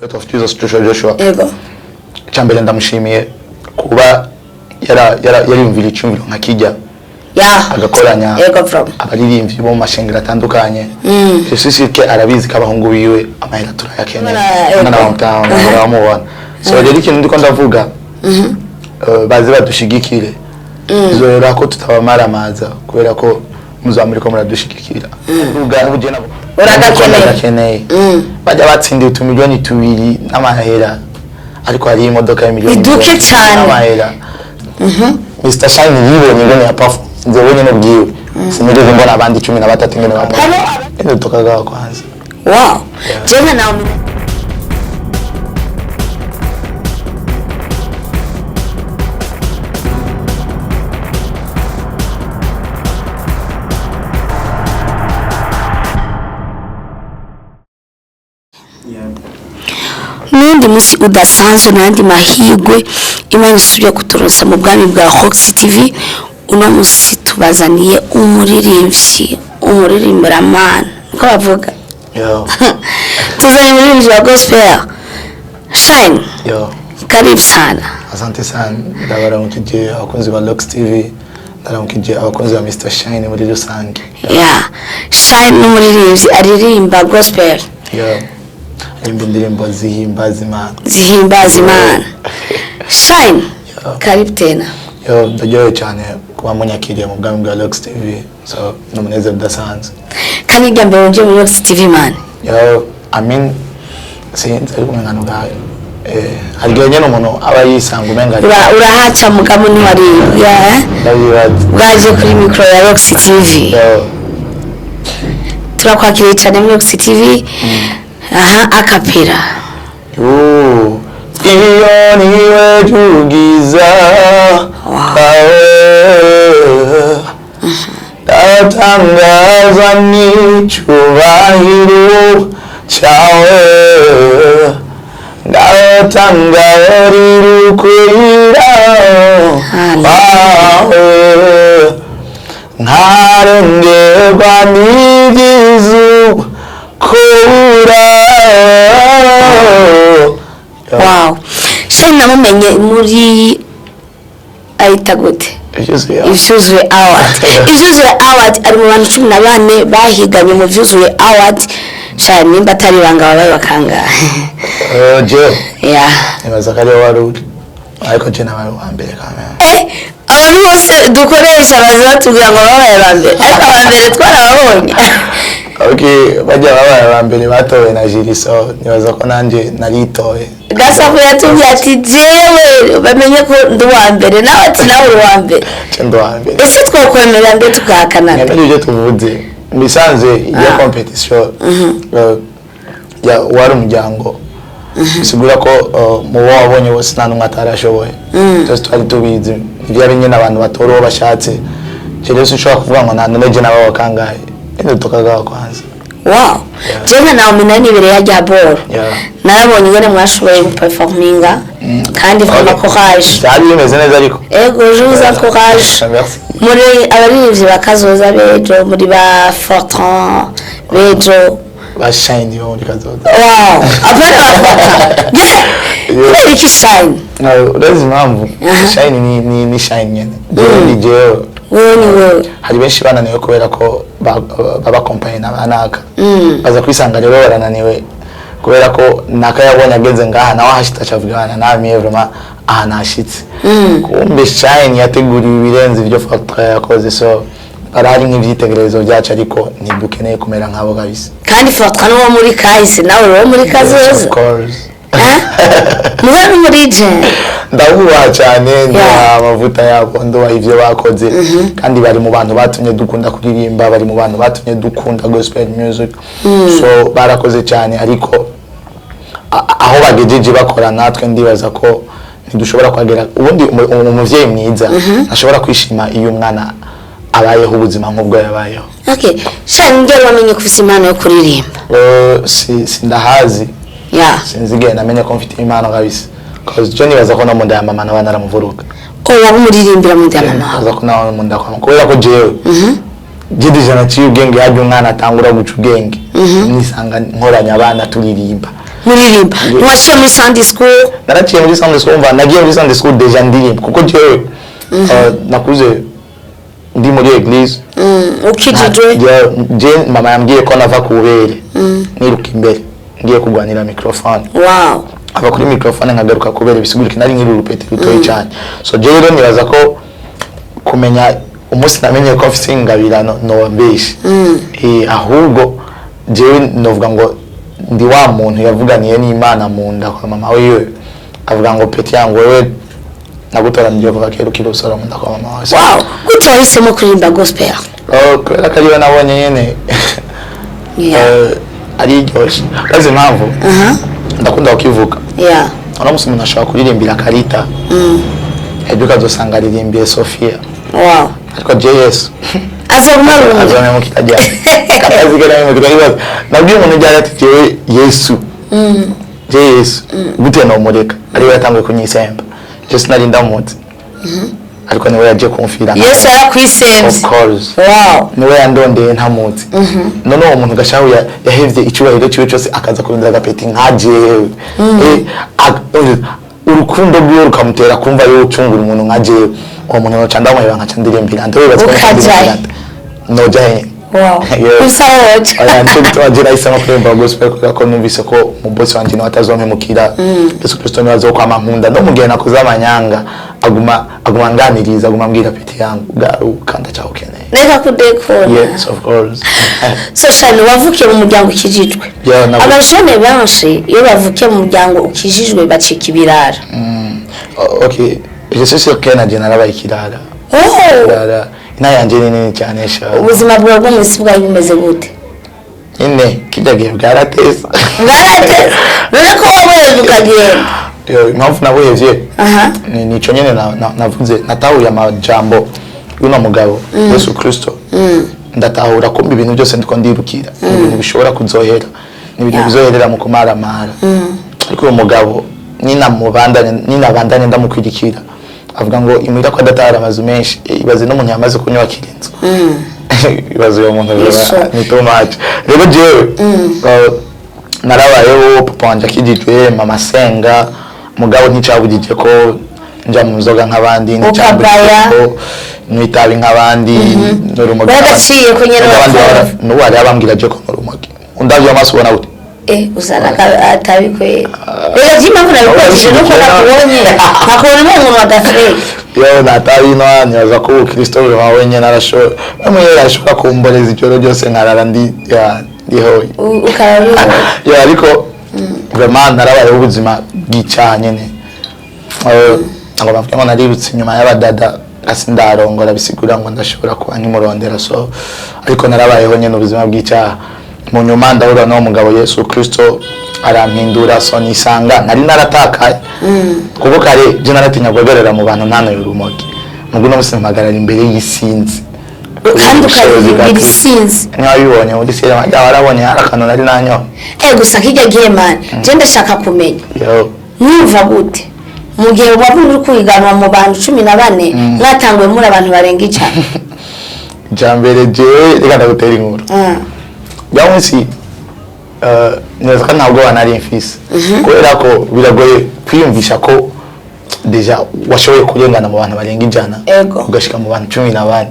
Prophet of Jesus Joshua Joshua. Yego. Icyambere, ndamushimiye kuba yariyumvira icyumviro nka kijya agakoranya Yego from abaririmbyi bo mu mashengero atandukanye. Je suis sûr que arabizi ko abahungu biwe amahera turayakeneye. Yego. Mwana wa mtaani baramubona. So rero ikintu ndiko ndavuga, baze badushigikire, bizorera ko tutabamaramaza kubera ko muzaba muriko muradushigikira. Uvuga n'ubugena. Uragakeneye. Uragakeneye. Bajya batsindiye utumiliyoni tubiri n'amahera, ariko hari imodoka y'imiliyoni Ni duke mirongo cane. n'amahera. Mr Shine yibonye ingene ya performance wenyine ubwiwe, sinigeze mbona abandi 13 ingene ba performance tukagawa kwanza. Wow, jewe nawe. N'undi munsi udasanzwe n'andi mahirwe Imana isubiye kuturonsa mu bwami bwa Fox TV. Uno munsi tubazaniye umuririmbyi, umuririmbiramana, niko bavuga. Yo. Tuzanye umuririmbyi wa gospel, Shine. Yo. Karibu sana. Asante sana. Ndabaramukije abakunzi ba Lux TV, ndaramukije abakunzi ba Mr Shine muri rusange. Yeah, Shine ni umuririmbyi aririmba gospel. Yo, aririmba indirimbo zihimbaza Imana. Zihimbaza Imana. Shine. Yeah. Karibu tena. Yo, ndaryohewe cyane kuba munyakiriye mu bwami bwa Lux TV, so ni umunezero udasanzwe. Kandi irya mbere winjiye muri Rock TV, man. Yo, I mean, sinzi, ariko umengano bwawe hari igihe nyine umuntu aba yisanga umenga Urahaca mugabo ntiwari, yeah, eh? Ndabyibaza. Bwaje kuri mikoro ya Rock TV. Yo. Turakwakiriye cyane muri Rock TV. Aha, acapella. Yo, iyo niwe tugiza kawe, ndatangaza n'icyubahiro cyawe, ndatangarira ukwira kwawe, nkarengerwa n'ibyiza ukora. Wow, Shine namumenye muri ayita gute? Ivyuzuye. Ivyuzuye Award. Ivyuzuye Award, ari mu bantu 14 bahiganye mu Vyuzuye Award. Shine, nimba atari ibanga, wabaye bakangahe? Jewe nibaza ko ariwe wari uri, ariko je nabaye uwa mbere kamera. Abantu bose dukoresha baza batubwira ngo babaye aba mbere, ariko aba mbere twarababonye. Okay, bajya babaye aba mbere batowe na jury, so nibaza ko nanje naritoye. Gasaku yatubwiye ati jewe bamenye ko ndi uwa mbere, nawe ati nawe uri uwa mbere. Je ndi uwa mbere. Ese twokwemera nde tukahakana nde? Mwemere ibyo tuvuze. Mubisanzwe iyo competition ya wari umuryango, bisigura ko mu bo wabonye bose nta n'umwe atarashoboye. Twese twari tubizi ntibyari nyine abantu batora uwo bashatse. Je rero sinshobora kuvuga ngo nta n'umwe, je nabo bakangahe ende tukagawa kwanza. Wow, jewe nawe mina nibereye hajya boro. Narabonye ingene mwashoboye guperforminga, kandi vraiment courage. Byari bimeze neza ariko. Ego, je vous encourage. Merci. Muri abaririmbyi ba kazoza b'ejo, muri ba Fortran b'ejo. Ba Shine bo muri kazoza. Wow, apana ba Fortran. Kubera iki Shine? Urazi impamvu? Shine ni Shine nyene. Jewe ni jewe. Wewe ni wewe. Hari benshi bananiwe kubera ko baba kompanyi na banaka, baza kwisanga rero barananiwe kubera ko naka yabonye ageze ngaha, nawe ahashitse acavuga bana namiye vraiment aha nashitse. Kumbe Shine yateguriwe ibirenze ibyo Fortran yakoze, so barahari nk'ivyitegererezo byacu, ariko ntidukeneye kumera nkabo kabisa. Kandi Fortran wo muri kahise, nawe uri uwo muri Yes, kazoza. of course. Mube muri je. Ndabubaha cyane, ndubaha amavuta yabo, ndubaha ibyo bakoze, kandi bari mu bantu batumye dukunda kuririmba, bari mu bantu batumye dukunda gospel music, so barakoze cyane. Ariko aho bagejeje bakora, natwe ndibaza ko ntidushobora kuhagera. Ubundi umuvyeyi mwiza ntashobora kwishima iyo umwana abayeho ubuzima nk'ubwo yabayeho. Okay, Shine, ngero wamenye ko ufise impano yo kuririmba? Sindahazi. Sinzi igihe namenye ko mfite impano kabisa, cause je nibaza ko no mu nda ya mama naba naramuvuruga. Oh, waba umuririmbira mu nda ya mama wawe? Nibaza ko nawe mu nda kwa mama, kubera ko jewe jidije naciye ubwenge, harya umwana atangura guca ubwenge, nisanga nkoranya abana turirimba. Muririmba, ntiwaciye muri Sunday school? Naraciye muri Sunday school. Umva, nagiye muri Sunday school déjà ndirimba, kuko jewe nakuze ndi muri église. Ukijijwe? Je mama yambwiye ko nava ku bere niruka imbere ngiye kurwanira microphone, ava kuri microphone nkagaruka kubera, bisigurika nari nkiri urupeti rutoyi cyane. So je rero nibaza ko kumenya umunsi namenye ko mfise ingabirano, noba mbeshe. Ahubwo jewe novuga ngo ndi wa muntu yavuganiye n'Imana mu nda kwa mama wiwe, avuga ngo: "Petit yangu, wewe nagutoranije kuva kera ukiri usora mu nda kwa mama wawe." Wow, gute wahisemo kuririmba gospel? Oh, kubera ko ariyo nabonye nyene ari iryoshe. Urazi impamvu ndakunda kukivuga? Uno musi umuntu ashobora kuririmbira Karita, ejo ukazosanga aririmbiye Sofia, ariko je Yesu azoguma ari umwe. Azomemukira ryari? Katazigera memukira. Ibibazo nabwiye umuntu ryari ati: "Jewe Yesu, je Yesu gute nomureka?" Ariwe yatanguye kunyisemba, je sinari ndamuzi, ariko niwe yaje kumfira. Yesu yarakwisemvye? Of course. Niwe yandondeye ntamuzi. None uwo muntu gashahu yahevye icyubahiro ciwe cyose akaza kurondera agapeti nka jewe. Urukundo rwiwe rukamutera kumva yocungura umuntu nka jewe. Uwo muntu noca ndamuheba nkaca ndirimbira nde? Wibaza ko nca Ukajahe? ndirimbira nde? Noja he? Yeah. Usa woja. Oya, nico gituma je nahisemo kuririmba gospel, kubera ko numvise ko umubosi wanje niwe atazompemukira. Yesu Kristo niwe azokwama nkunda, no mu gihe nakoze amanyanga aguma anganiriza, aguma ambwira: "Petit yangu, garuka, ndacawukeneye." Reka kudekora. Yes, of course. So Shani, wavukiye mu muryango ukijijwe? Yeah, Abajene benshi iyo bavukiye mu muryango ukijijwe bacika ibirara. Oh, okay, je suis sûr que naje narabaye ikirara. Ikirara, ina yanje ni nini cyane sha. Ubuzima bwawe bwo mu isi bwari bumeze gute? Nyine kijya gihe bwarateza. Bwarateze? None ko wabuhevye ukagenda? Yo, impamvu nabuhevye ni nico nyene navuze, natahuye amajambo y'uno mugabo Yesu Kristo, ndatahura ko ibintu byose ndiko ndirukira ni ibintu bishobora kuzohera, ni ibintu bizoherera mu kumaramara. Ariko uwo mugabo ninamubandanye, ninabandanye ndamukwirikira, avuga ngo imuhira ko adatahara amazu menshi. Ibaze n'umuntu yamaze kunyubakira inzu, ibaze uwo muntu. Yesu. Ni too much. Rero jewe narabayeho papa wanje akijijwe, mama asenga, mugabo nticabujije ko nja mu nzoga nk'abandi, nticabujije Ukabaya. ko nywa itabi nk'abandi n'urumogi. Waragaciye ko nyene. N'abandi wapfa. N'ubu hariho abambwira je ko n'urumogi undavye amaso ubona gute? Usanga atabikwera. Rero je impamvu nabikubajije nuko nakubonye, nakubona umuntu wa gafureke. Yo natabinwa, nibaza ko ubu Kristo vraiment wenyene arashobora, we mwenyewe arashobora kumboreza ijoro ryose nkarara ndi ya ndihoye. Ukarara. Yo, ariko vraiment narabayeho ubuzima bw'icyaha nyene. Ngo bavuge ngo narirutse inyuma y'abadada asi ndarongora, bisigura ngo ndashobora kuba nkimurondera. So ariko narabayeho nyene ubuzima bw'icyaha, mu nyuma ndahura n'uwo mugabo Yesu Kristo, arampindura. So nisanga nari naratakaye, kuko kare je naratinya guhagarara mu bantu ntanoye urumogi, mugu no musi mpagarara imbere y'isinzi. Kandi Ubushobozi bwa ukaririmbira Kristo. Isinzi. Mwabibonye muri sinema, warabonye hari akantu nari nanyoye. Gusa kijya gihe, man, je ndashaka kumenya, Yo. mwumva gute mu gihe waba uri kwiganwa mu bantu 14, mwatanguye muri abantu barenga 100? Icya mbere, jewe reka ndagutera inkuru. Ya munsi nibaza ko nta bwoba nari mfise, kubera ko biragoye kwiyumvisha ko déjà washoboye kurengana mu bantu barenga 100, ugashika mu bantu 14.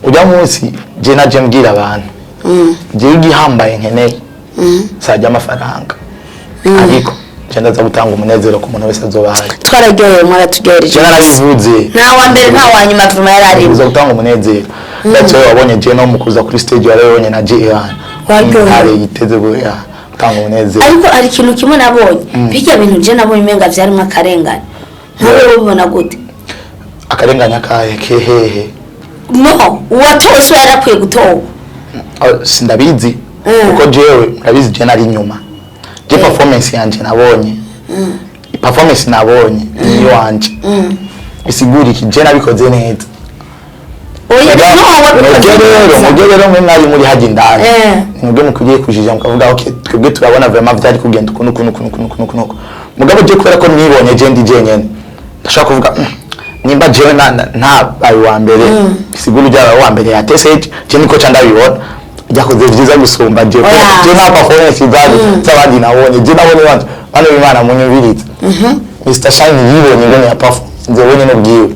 Ujya munsi je naje mbwira abantu: jewe igihambaye nkeneye sajya amafaranga, ariko je ndaza gutanga umunezero ku muntu wese azoba ahari. Twararyohewe, mwaraturyohereje. Je narabivuze. Nta wa mbere, nta wa nyuma, vuma yari arimo. Kuza gutanga umunezero. Ndetse wabonye je no mu kuza kuri stage, warabonye na je Iran Waryohewe. intare yiteze gutanga umunezero. Ariko hari ikintu kimwe nabonye, bijya bintu je nabonye umenga vyarimo akarengane. Nkawe ubibona gute? Akarenganya kahe kehehe? No uwatowe si we yari akwiye gutorwa? Ah, sindabizi, kuko jewe murabizi je nari inyuma. Je performance yanje nabonye, performance nabonye ni iwanje, isigura iki? Je nabikoze neza. Oya, no wabikoze Mwebwe rero, neza. mwebwe rero mwe mwari muri hajya indani, mwebwe mukwiriye kujija mukavuga: "Okay, twebwe turabona vraiment vyari kugenda ukuntu ukuntu ukuntu ukuntu ukuntu ukuntu." Mugabo je kubera ko nibonye je ndi jenyene, ndashobora kuvuga: nimba jewe ntabaye uwa mbere, bisigura ujya uwa mbere yatese." Je niko ca ndabibona. Ryakoze vyiza gusumba je. Oya. Je nta performance z'abandi nabonye. Je nabonye banje, bano b'Imana munyumvirize, Mr Shine yibonye ingene ya performance wenyene ubwiwe.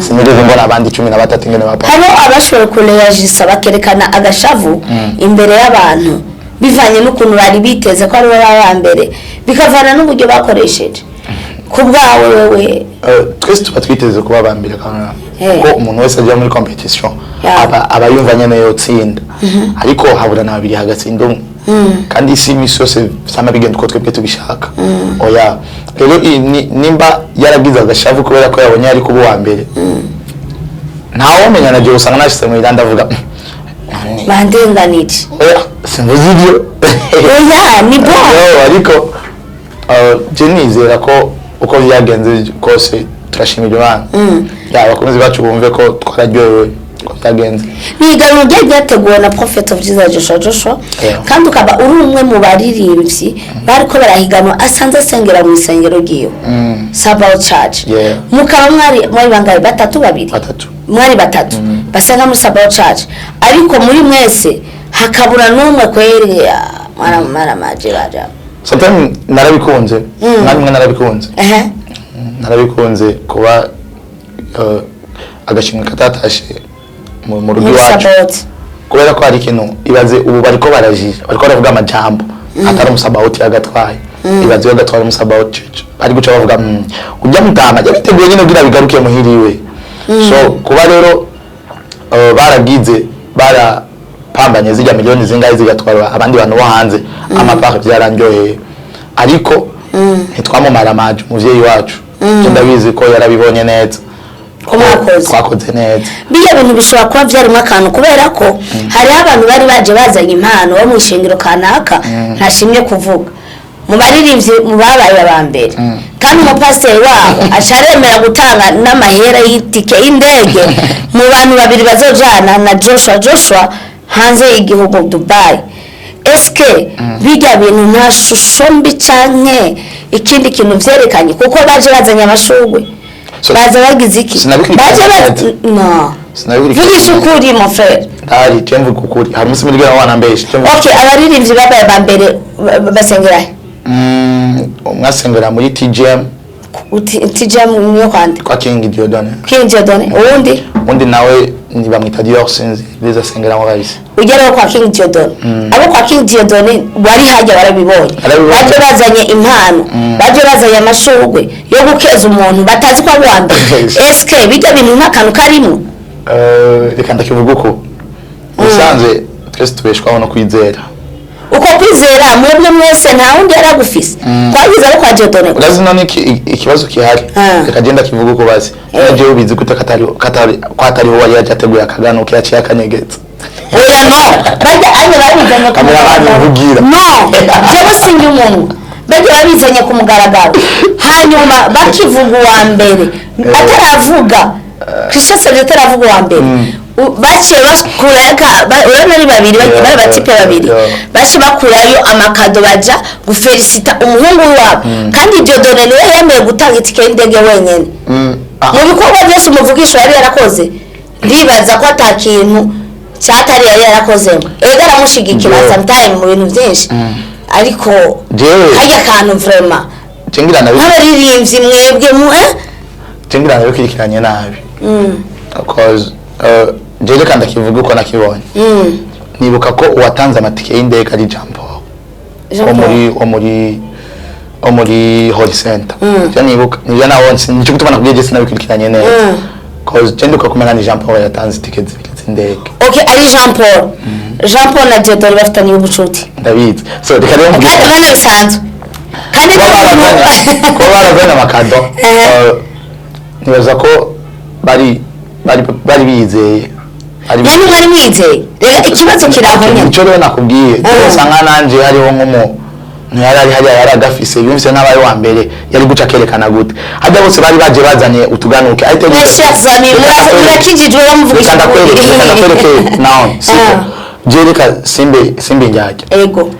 Sinigeze mbona abandi 13 ingene ba performance. Hariho abashoboye kureyajisa bakerekana agashavu imbere y'abantu bivanye n'ukuntu bari biteze ko aribo baba aba mbere, bikavana n'uburyo bakoresheje. Ku bwawe wewe? Twese tuba twiteze kuba aba mbere kamera, kuko umuntu wese ajya muri competition aba yumva nyene yotsinda, ariko habura na babiri hagatsinda umwe. Kandi isi imisi yose vyama bigenda uko twebwe tubishaka. Oya, rero nimba yaragize agashavu kubera ko yabonye ari kuba uwa mbere, ntawomenya na jewe usanga nashitse muhira ndavuga: "None Bandenganije." Oya, simvuze ibyo. Oya, ni bon. Yo, ariko je nizera ko uko vyagenze kose turashimira Imana. Ya, abakunzi bacu bumve ko twararyohewe uko byagenze. Ni ihiganwa ryari ryateguwe na Prophet of Jesus Joshua Joshua, kandi ukaba uri umwe mu baririmbyi bariko barahiganwa asanze asengera mu isengero ryiwe, Sabaoth Church. Mukaba mwari bangahe? Batatu, babiri? Batatu. Mwari batatu basenga muri Sabaoth Church, ariko muri mwese hakabura n'umwe. Kweri mwaramaje baja. Sometimes narabikunze, namwe narabikunze. Narabikunze kuba agashimwe katatashe mu rugo muri iwacu, Sabaoth. Kubera ko hari ikintu ibaze, ubu bariko barajija, bariko baravuga amajambo atari umusabawuti yagatwaye. Ibaze iyo agatwaye umusabawuti church, bari guca bavuga: ujya mutama jya biteguye nyine kugira bigaruke muhiriwe." So kuba rero baragize, barapambanye, zijya miliyoni zingahe zigatwara abandi bantu bo hanze amapart, byarandyoheye, ariko ntitwamumara amaje umuvyeyi wacu. Je ndabizi ko yarabibonye neza. Ko mwakoze. Twakoze neza. Biriya bintu bishobora kuba byarimo akantu, kubera ko hariho abantu bari baje bazanye impano bo mu ishengero kanaka, ntashimye kuvuga, mu baririmbyi mu babaye aba mbere, kandi umupasiteri wabo aca aremera gutanga n'amahera y'itike y'indege mu bantu babiri bazojana na Joshua Joshua hanze y'igihugu, Dubai. Eske bijya bintu nta shusho mbi canke ikindi kintu vyerekanye, kuko baje bazanye amashurwe, baza bagize iki, Sinabikurikiranye baje neza. No. Sinabikurikiranye. Vugisha ukuri, mon frère. Ndahari, je mvuga ukuri. Hari umunsi muri wana mbeshe. Je mvuga. Okay, abaririmbyi babaye ba mbere basengera he? Umwe asengera muri TGM. TGM niyo kwande? Kwa King Diodone. King Diodone. Uwundi? Undi nawe ni bamwita Dior, sinzi biza asengeramo kabisa. Ugera kwa King Diodone, abo kwa King Diodone wari hajya barabibonye. Barabibonye. Baje bazanye impano, baje bazanye amashurwe yo gukeza umuntu batazi ko ari uwa mbere. Eske bijya bintu nta kantu karimo? Reka ndakivuga uko ubusanzwe, twese tubeshwaho no kwizera. Uko kwizera mwebwe mwese nta wundi yari agufise, twagize abo kwa Diodone gusa. Urazi none ikibazo gihari? Reka genda kivuga uko bazi. Jewe ubizi gute ko atariho wari yaje ateguye akagano yaciye akanyegeza? Oya, no, bajya anye babizanye ku Cameraman. mugaragaro. Mvugira. No, jewe sinjye umunwa. Bajya babizanye ku mugaragaro, hanyuma bakivuga uwa mbere, ataravuga Christian Savio, ataravuga uwa mbere, baciye bakurayo urabona ari babiri, bari batipe babiri, baciye bakurayo amakado, baja gufelicita umuhungu wabo, kandi Diodone niwe yemeye gutanga itike y'indege wenyene. Mu bikorwa byose umuvugisho yari yarakoze, ndibaza ko ata kintu cyatari yari yarakozemo. Ega aramushigikira sometime mu bintu byinshi, ariko Jewe harya kantu vraiment je ngira nabi nk'abaririmbyi mwebwe mu je ngira nabikurikiranye nabi, cause jewe reka ndakivuga uko nakibonye. Nibuka ko uwatanze amatike y'indege ari Jean Paul Jean wo Paul. muri Holy Center. Je nibuka nibyo nabonye, nicyo gituma nakubwiye je sinabikurikiranye neza, cause je ndibuka kumenya ni Jean Paul yatanze itike zibiri z'indege. Okay, ari Jean Paul. Jean Paul na Diodore bafitanye ubucuti. Ndabizi. So reka rero mvuge. Kandi bana bisanzwe, kandi Kuba barazanye amakado, nibaza ko bari bizeye. Mwari mwizeye. Reka ikibazo kiri aho nyine. Icyo rero nakubwiye, usanga nanje hariho nk'umuntu yari ari hariya yari agafise, yumvise n'abaye wa mbere, yari guca akerekana gute hajya bose bari baje bazanye utuganuke ahita. Mes chers amis, murakijijwe bamuvugisha. Reka ndakwereke nawe, siko? Je reka simbe njyajya. Ego.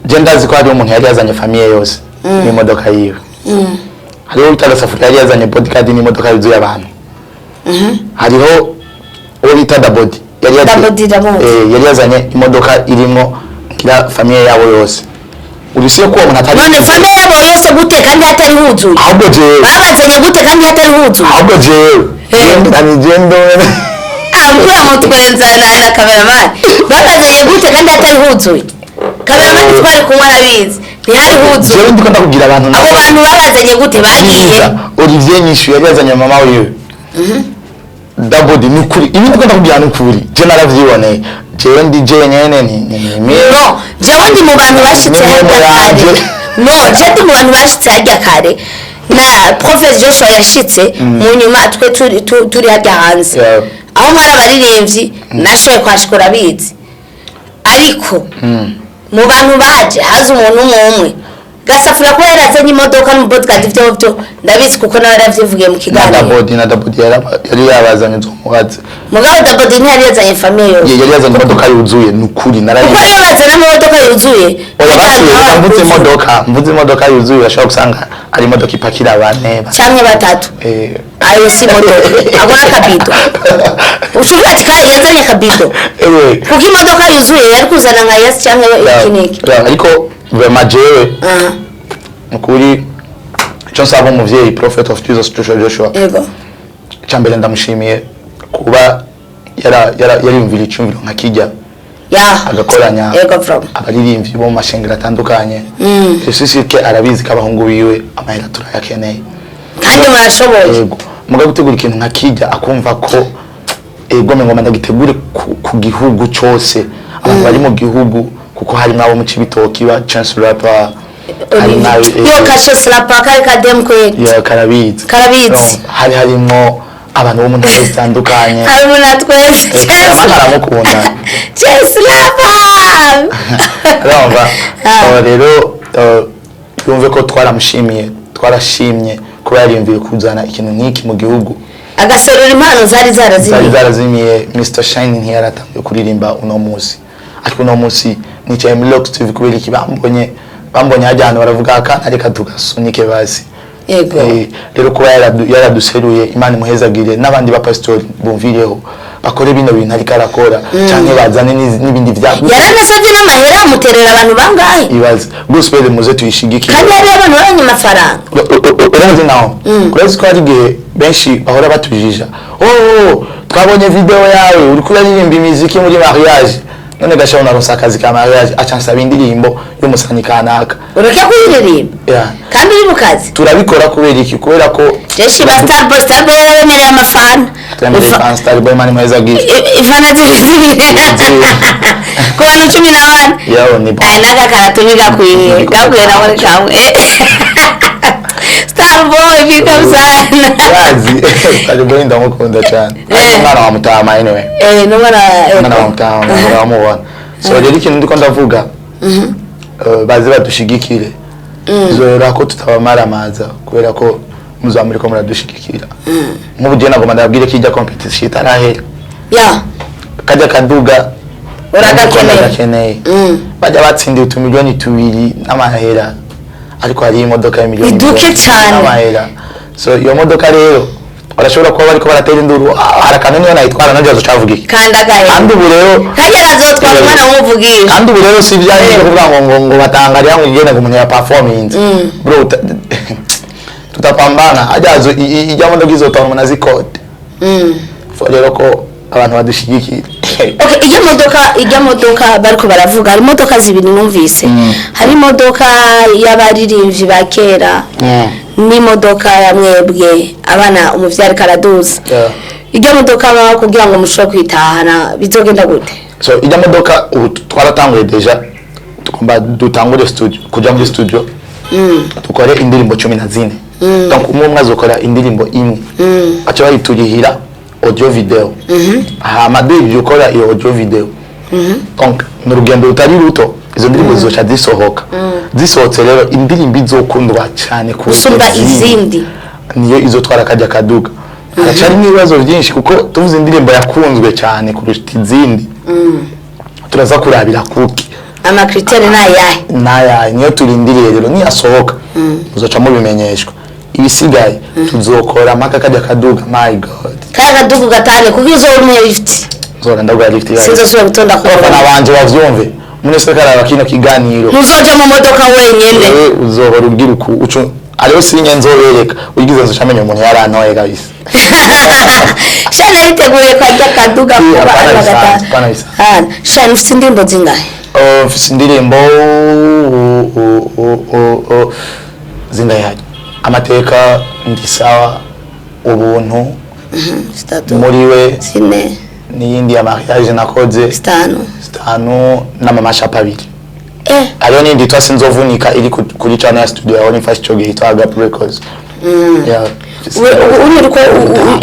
Je ndazi ko hariho umuntu yari yazanye famille yose n'imodoka yiwe. Hariho bita Gasafuriya yari yazanye bodyguard n'imodoka yuzuye abantu. Hariho uwo bita Dabodi. yari Double D ndamuzi. Yari yazanye imodoka irimo ngira famille yabo yose. Urisiye ko uwo muntu atari None famille yabo yose gute kandi hatari huzuye? Ahubwo jewe Babazanye gute kandi hatari huzuye? Ahubwo jewe ni jendo. Ambura mutwenza na cameraman. Babazanye gute kandi hatari huzuye? Cameraman twari kumwe arabizi, ntihari huzuye. Jewe ndiko ndakubwira abantu. Abo bantu babazanye gute? Bagiye Byiza. Olivier Nyishu yari yazanye mama wiwe. Double D, ni ukuri ibi ndiko ndakubwira, ni ukuri, je naravyiboneye. Jewe ndi jenyene ni No, jewe ndi mu bantu bashitse Ni harya mwene kare. yanje. No, je ndi mu bantu bashitse harya kare na Prophet Joshua yashitse mu nyuma, twe turi harya hanze aho mwari abaririmbyi. Nashoboye kuhashika, urabizi, ariko mu bantu baje haza umuntu umwe umwe gasafura ko yarazanye imodoka n'umubodyguard. Ivyo byo ndabizi kuko nawe yaravyivugiye mu Na kiganiro. Double D, na Double D yari yabazanye, nzomubaze. Mugabo Double D ntiyari yazanye famille yose. Yari yazanye imodoka yuzuye, ni ukuri narabizi. Kuko iyo bazana imodoka yuzuye Oya, hajya basi ahantu haba mvuze huzuye. imodoka, mvuze imodoka yuzuye, urashobora gusanga ari imodoka ipakira bane Canke batatu. Ayo si imodoka, ako n'akabido. Ushobora ati yazanye akabido. Kuko imodoka yuzuye yari kuzana nka yasi cyangwa iki n'iki. Yeah, ariko vraiment jewe nukuri icyo nsaba umuvyeyi Prophet of Jesus Joshua Joshua, icya mbere ndamushimiye kuba yariyumvira icyumviro nka kijya agakoranya Yego from abaririmbyi bo mu mashengero atandukanye. Ke arabizi ko abahungu biwe amahera turayakeneye. Kandi murashoboye. Yego, mugabo gutegura ikintu nka kijya akumva ko ego ngoma ndagitegure ku gihugu cyose, abantu bari mu gihugu, kuko harimo abo mu Cibitoki ba Chance Rapper, hari nawe Yo kashe slapa kari kadem kweli. Ya, karabizi. Karabizi. No, hari harimo abantu bo mu ntara zitandukanye. Harimo na twese. Mama aramukunda. Chance slapa. Urumva? Rero yumve ko twaramushimiye, twarashimye kuba yariyumviye kuzana ikintu nk'iki mu gihugu. Agaserura impano zari Zari zarazimiye. Zarazimiye. Mr Shine ntiyaratangiye kuririmba uno munsi, ariko uno munsi nicaye muri Rock TV kubera iki? Bambonye hajya ahantu baravuga akana reka tugasunike basi. Rero kuba yaraduseruye, Imana imuhezagire, n'abandi bapasitori bumvireho bakore bino bintu ariko arakora, canke bazane n'ibindi vya Yaranasabye n'amahera, amuterera abantu bangahe? Ibaze, gospel muze tuyishigikire. Kandi hariyo abantu babonye amafaranga. Urazi naho urazi ko hari igihe benshi bahora batujija: "Oh, twabonye video yawe uriko uraririmba imiziki muri mariage." None gasha unaronsa akazi ka mariage, aca nsaba indirimbo y'umusanyi kanaka. Ureke kuyiririmba kandi uri mu kazi. Turabikora kubera iki? Kubera ko Jeshi ba Starboy, Starboy yarabemereye amafana. Twemereye fan Starboy, Imana imuhezagire. Ifana zibiri zibiri ku bantu 14. Yawo ni Aya n'aka karato ntigakwiye, gakwiye nawe kamwe. Starboy, big up sana. Urazi Starboy ndamukunda cyane. Ariko umwana wa Mutama anyway. Eh, n'umwana. Umwana wa Mutama uramubona. So rero ikintu ndiko ndavuga, baze badushigikire, bizorora ko tutabamaramaza kubera ko muzaba muriko muradushigikira. Nk'ubu jewe nagomba ndababwire ko ijya competition itarahera, kajya kaduga Uragakeneye. ndagakeneye. Bajya batsindiye utumiliyoni 2 n'amahera, ariko hari imodoka y'imiliyoni Ni duke 2 cane. n'amahera. So iyo modoka rero barashobora kuba bariko baratera induru. Ah, hari akantu niyo nayitwara nabyo azocavuga iki? Kandi agahe Kandi ubu rero kajya kazotwara umwana w'umuvugisha. Kandi ubu rero si ibyanyu byo kuvuga ngo batanga ngo igende ngo umuntu ya performance. Bro, tutapambana ajazo ijya modoka izotwara umuntu azikode. So rero ko abantu badushigikira. Okay, ijya modoka bariko baravuga, hari imodoka zibiri numvise. Hari imodoka y'abaririmbyi ba kera n'imodoka ya mwebwe abana umuvyari karaduza. Ijya modoka baba kugira ngo mushobore kwitahana, bizogenda gute? So ijya modoka ubu twaratanguye déjà, tugomba dutangure studio, kuja muri studio dukore indirimbo 14. Donc umwe umwe azokora indirimbo imwe, baca bayiturihira audio video, hama duhejeje gukora iyo audio video, donc ni urugendo rutari ruto, izo ndirimbo zizoca zisohoka. Zisohotse rero, indirimbo izokundwa cyane kurusha Gusumba izindi. Niyo izotwara kajya kaduga. Haracarimo ibibazo byinshi kuko tuvuze indirimbo yakunzwe cyane kurusha izindi, turaza kurabira kuki? Amacritères ni ayahe? Naya niyo turindiriye. Rero niyasohoka muzoca mubimenyeshwa. Ibisigaye tuzokora mpaka kajya kaduga, my God. Kaya kaduga gatane kuko izo umuye lift. Nzora ndaguha lift yawe. Sinzosubira gutonda ku Abafana murongo. banje bavyumve, umuntu wese ariko araraba kino kiganiro, Ntuzoja mu modoka wenyene. wewe uzohora ubwira uku ucu ariho sinye nzobereka ugize nzo camenya umuntu yarantoye kabisa. Shani yariteguye kajya kaduga Eh, kuba hapana ari bisanzwe, bagata. hapana bisanzwe. Ah, Shani, ufite indirimbo zingahe? Oh, mfise indirimbo zingahe hajya? Amateka, Ndi Sawa, Ubuntu, Zitatu. Muri we, 4. N'iyindi ya mariage nakoze. 5. 5 n'amamashup 2. Eh. Hariho n'iyindi yitwa Sinzovunika iri kuri channel ya studio yaho nifashe ico gihe yitwa Agape Records. Yeah. Ubu uriko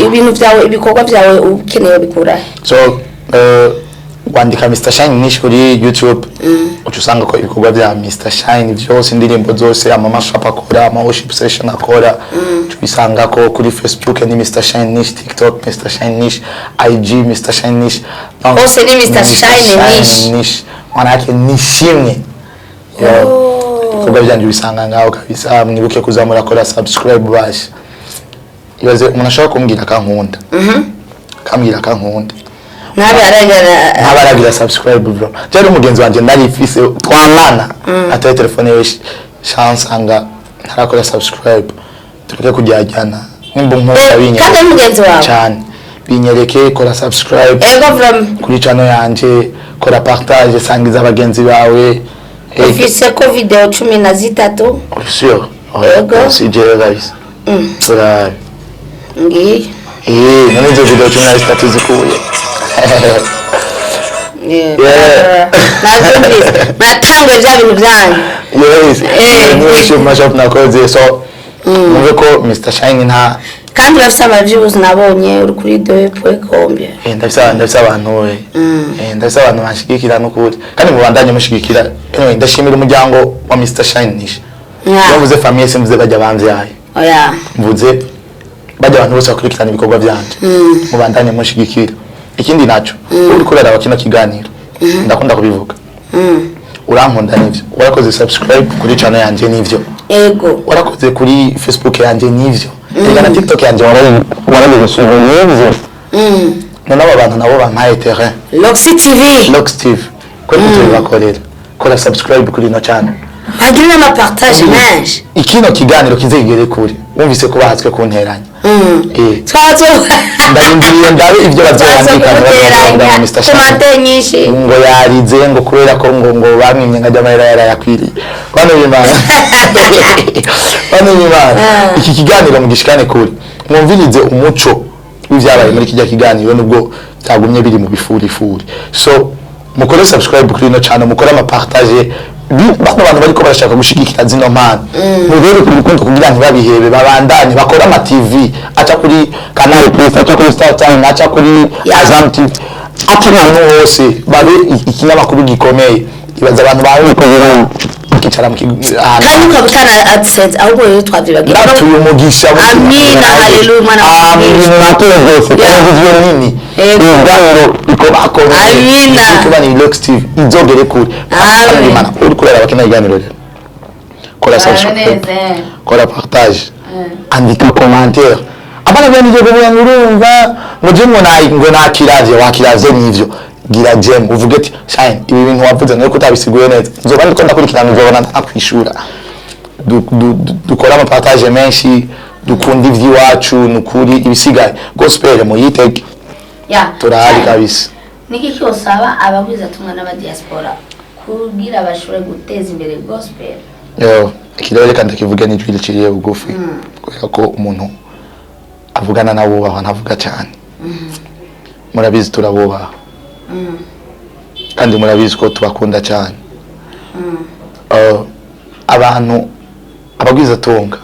ibintu byawe, ibikorwa byawe ukeneye bikura he? So wandika Mr Shine Nish kuri YouTube, uca usanga ko ibikorwa bya Mr Shine vyose, indirimbo zose, ama mashup akora, ama worship session akora, uca ubisanga ko kuri Facebook ni Mr Shine Nish, TikTok Mr Shine Nish, IG Mr Shine Nish. Donc, Hose ni Mr. Shine Nish. Nish manake nishimwe. Yeah. Ibikorwa byanje ubisanga ngaho kabisa. Mwibuke kuza murakora subscribe bashi. Ibaze umuntu ashobora kumbwira akankunda, kambwira akankunda, Ntabe aragara. Ntaba aragira subscribe, bro. Byari umugenzi wanje narifise twamana atoye telefone ye shansanga ntarakora subscribe. Tureke kujyajyana, nimba unkunda Eh, binyereke. Kandi ari mugenzi wawe? Cyane, binyereke, kora subscribe Ego from kuri channel yanje, kora partage, sangiza bagenzi bawe. Ufise ko video 13. Sûr? Ego. Si jewe kabisa. Turabe. Ngiyi. Eh, none izo video 13 zikuye? Yeah. Nabyumvise, muratanguye bya bintu byanyu. Yes. Eh. Ni worship mashup nakoze, so mwumve ko Mr Shine nta Kandi urafise ama views, nabonye uri kuri deux point combien? Eh, ndafise abantu we. Eh, ndafise abantu banshigikira n'ukuri, kandi mubandanye mushigikira. Anyway, ndashimira umuryango wa Mr Shine Nish. Iyo mvuze famille, simvuze bajya bamvyaye, Oya. mvuze bajya abantu bose bakurikirana ibikorwa byanje. Mubandanye mushigikira. Ikindi naco, uri kuraraba kino kiganiro, ndakunda kubivuga, urankunda nivyo, warakoze subscribe kuri channel yanje nivyo, Ego. warakoze kuri Facebook yanje nivyo, reka na TikTok yanje warabize nivyo. None aba bantu nabo bampaye terrain. Loxy TV. Lox TV, kuri tubibakorera, kora subscribe kuri ino channel. Bagire n'amapartage menshi. Ikino kiganiro kizegere kure, wumvise ko bahatswe kunteranya. Eh, Twazo ndarindiriye ndabe ibyo bazoyandika bazoguteranya ngo Mr. Shine commentaire nyinshi. Ngo yarize ngo kubera ko ngo bamwimye ngo ajya amahera yarayakwiriye. Bano b'Imana, bano b'Imana, iki kiganiro mugishikane kure, mwumvirize umuco w'ivyabaye muri kijya kiganiro, nubwo byagumye biri mu bifurifuri. So mukore subscribe kuri ino channel, mukore amapartage. Bano bantu bariko barashaka gushigikira zino mpano, mubereke urukundo kugira ntibabihebe, babandanye bakore ama TV aca kuri Canal Plus, aca kuri Star Time, aca kuri Azam TV, aca ahantu hose, babe ikinyamakuru gikomeye. Ibaza abantu bawe bakicara mu ahantu. Kandi ukaba utana AdSense, ahubwo rero twavyibagiwe. Ndatuye umugisha. Amina, haleluya, mwana wa Amina, natuzose televiziyo nini, Yego. ibiganiro bikobakomeye. Amina. Kuba ni Lux TV izogere kure. Amen. Imana uri kurera abakina ibiganiro rero, kora subscribe, kora partage, andika commentaire. Abana bene ibyo kuvuga ngo urumva ngo je ngo nayi ngo nakiravye, wakiravye nivyo, gira j'aime, uvuge ati: "Shine, ibi bintu wavuze nuko utabisiguye neza." Nzoba ndiko ndakurikirana, nzobona ntakwishura. Dukore amapartage menshi, dukunda ivy'iwacu nukuri. Ibisigaye gospel muyitege. Ya. Turahari kabisa. Niki cyosaba abagwizatumwa n'abadiaspora kugira bashobore guteza imbere gospel? Yo, ikirere, reka ndakivuge n'ijwi riciye bugufi, kubera ko umuntu avugana n'abubaha ntavuga cyane. Murabizi turabubaha, kandi murabizi ko tubakunda cyane. Abantu abagwizatunga,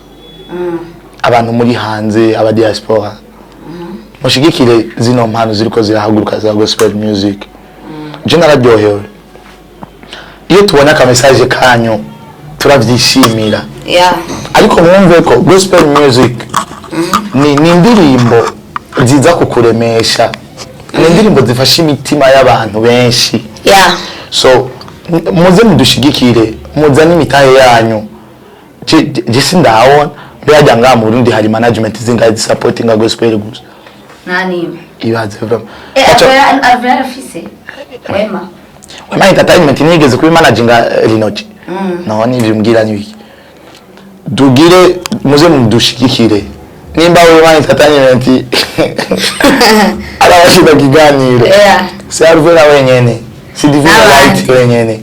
abantu muri hanze, aba diaspora, mushigikire zino mpano ziriko zirahaguruka za gospel music. Je nararyohewe iyo tubonye aka message kanyu, turavyishimira. Ariko mwumve ko gospel music ni indirimbo ziza kukuremesha, ni indirimbo zifasha imitima y'abantu benshi. So muze mudushigikire, muzane imitahe yanyu. Je sindabona mbere hajya ngaha mu Burundi hari management zingahe zisupportinga gospel gusa? Nta nimwe. Ibaze vraiment. Alvera arafise Wema. Wema Entertainment nigeze kuba managinga Linoji. None ivyo mbwira ni biki? Dugire muze mudushigikire. Nimba Wema Entertainment arabashida kiganiro, si Alvera wenyene, si Divine N'abandi. Light wenyene,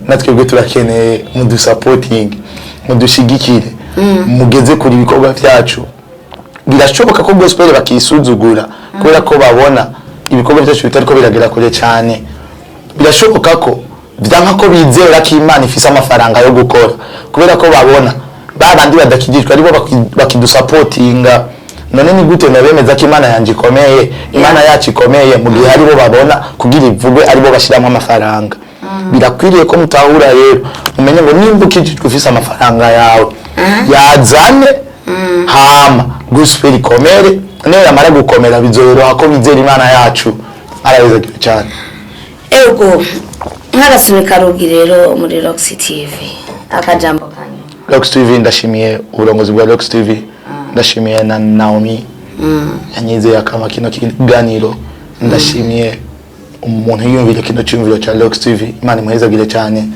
natwebwe turakeneye mudusapoting, mudushigikire, mugeze kuri ibikorwa vyacu. Birashoboka ko gospel bakisuzugura kubera ko babona ibikorwa byacu bitariko biragera kure cyane. Birashoboka ko vyanka ko bizera ko Imana ifise amafaranga yo gukora kubera ko babona ba bandi badakijijwe aribo bakidusapotinga. None ni gute nabemeza ko Imana yanje ikomeye, Imana yacu ikomeye, mu gihe aribo babona kugira ivugwe aribo bashyiramo amafaranga? Birakwiriye ko mutahura rero, mumenye ngo nimba ukijijwe ufise amafaranga yawe, yazane, hama gospel ikomere. Niyo yamara gukomera, bizoroha ko bizera Imana yacu. Arabizagiwe cyane. Ego, nk'agasunika rugi rero muri Roxy TV, akajambo kanyu. Rox TV, ndashimiye uburongozi bwa Rox TV, ndashimiye na Naomi yanyizeye akama kino kiganiro, ndashimiye umuntu yiyumvira kino cyumviro cya Rox TV. Imana imuhezagire cyane.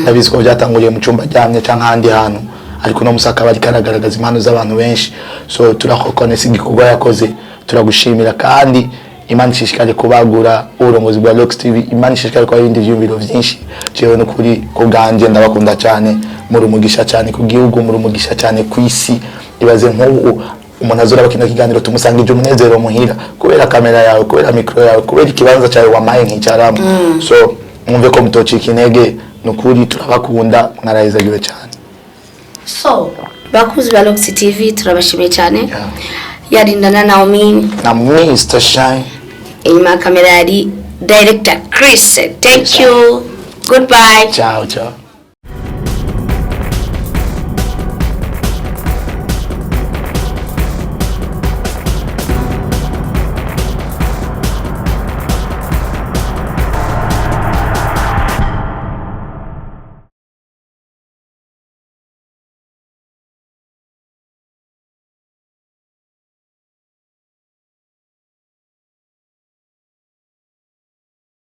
Ndabizi ko byatanguriye mu cyumba aryamye cyangwa ahandi hantu, ariko uno musi akaba ariko aragaragaza impano z'abantu benshi. So turakokonesa igikorwa yakoze, turagushimira, kandi Imana ishishikare kubagura uburongozi bwa Rox TV, Imana ishishikare kuba ibindi vyumviro vyinshi. Jewe n'ukuri ku bwanje ndabakunda cyane. Muri umugisha cyane ku gihugu, muri umugisha cyane ku isi. Ibaze nk'ubu umuntu azora kino kiganiro, tumusangije umunezero muhira kubera kamera yawe, kubera mikro yawe, kubera ikibanza cyawe wamaye nkicaramo. So mwumve ko mutocika intege. Nukuri turabakunda, mwarahizagiwe cyane. So bakuzi ba Roxy TV, turabashimiye cyane. Yarindana Naomi Na Mr Shine. Inyuma ya kamera yari director Chris. Thank you, goodbye. Ciao ciao.